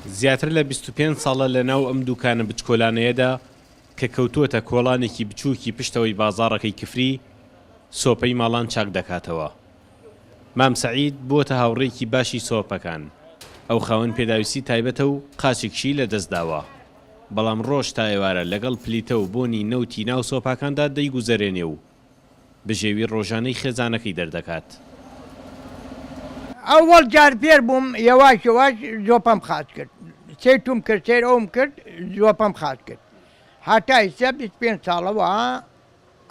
زیاتر لە 25 ساڵە لە ناو ئەم دوکانە بچکۆلانەیەدا کە کەوتووەتە کۆڵانێکی بچووکی پشتەوەی بازاڕەکەی کفری، سۆپەی ماڵان چاک دەکاتەوە. مام سەعید بووەتە هاوڕێیەکی باشی سۆپەکان. ئەو خاوەن پێداویستی تایبەتە و قاچێکیشی لەدەستداوە. بەڵام ڕۆژ تا ئێوارە لەگەڵ پلیتە و بۆنی نەوتی ناو سۆپاکاندا دەیگوزەرێنێ و بژێوی ڕۆژانەی خێزانەکەی دەردەکات. ئەوەڵ جار فێر بووم یەواش یەواش زۆپەم خاس کرد سەیر توم کرد سەیر ئەوم کرد زۆپەم خاس کرد هەتا ئیستا 25 ساڵە وا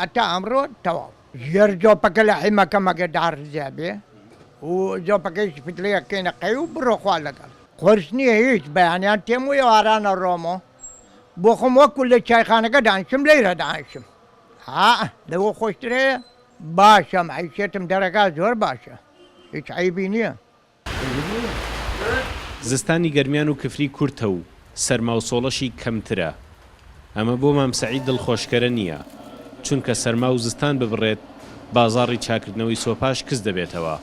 هەتا ئەمڕۆ تەواو. ژێر زۆپەکە لە حیمەکە مەگە داڕزیا بێ و زۆپەکەیش فتلەیەک کەینە قەی و بڕۆ خوا لەگەڵ. قورس نییە هیچ بەیانیان تێم و ئێواران ئەڕۆمەوە بۆ خۆم وەکو لە چایخانەکە دانیشم لەیرە دانیشم. ها لەوە خۆشتر هەیە؟ باشە مەعیشەتم دەرەکا زۆر باشە هیچ عەیبی نیە. زستانی گەرمیان و کفری کورتە و سەرما و سۆڵەشی کەمترە. ئەمە بۆ مام سەعید دڵخۆشکەرە نییە، چونکە سەرما و زستان ببڕێت بازاڕی چاکردنەوەی سۆپاش کز دەبێتەوە.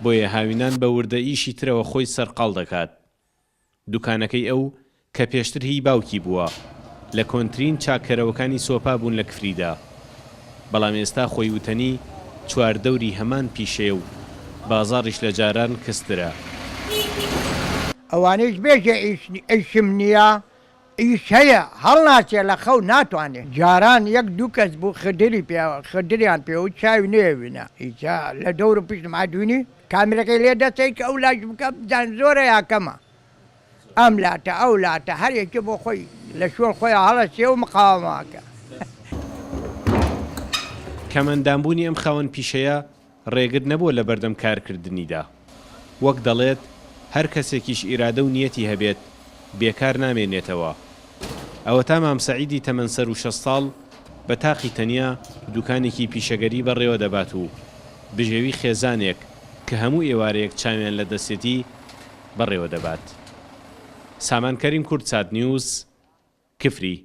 بۆیە هاوینان بە وردە ئیشی ترەوە خۆی سەرقاڵ دەکات. دوکانەکەی ئەو کە پێشتر هی باوکی بووە، لە کۆنترین چاککەرەوەکانی سۆپا بوون لە کفریدا. بەڵام ئێستا خۆی وتەنی چواردەوری هەمان پیشەیە و بازاڕیش لە جاران کزترە. ئەوانەیش بێژە ئیشم نییە، ئیش هەیە هەڵناچێ لە خەو ناتوانێ. جاران یەک دوو کەس بوو خدری پێ خدریان پێ و چاوی نەیەوینە ئیجا لە دەور و پشتم ئەدوینی کامیرەکەی لێ دەسەی کە ئەو لاش بکە بزان زۆرە یا کەمە ئەم لاتە ئەو لاتە هەر یەکێ بۆ خۆی لە شوێن خۆیا هەڵەسێ و مقاوەمە ئەکا. کەمئەندامبوونی ئەم خاوەن پیشەیە ڕێگر نەبووە لە بەردەم کارکردنیدا. وەک دەڵێت، هەر کەسێکیش ئیرادە و نیەتی هەبێت، بێکار نامێنێتەوە. ئەوەتا مام سەعیدی تەمەن سەروو 60 ساڵ، بە تاقی تەنیا دوکانێکی پیشەگەری بەڕێوە دەبات و بژێوی خێزانێک کە هەموو ئێوارەیەک چاویان لە دەستێتی، بەڕێوە دەبات. سامان کەریم کوردسات نیوز، کفری.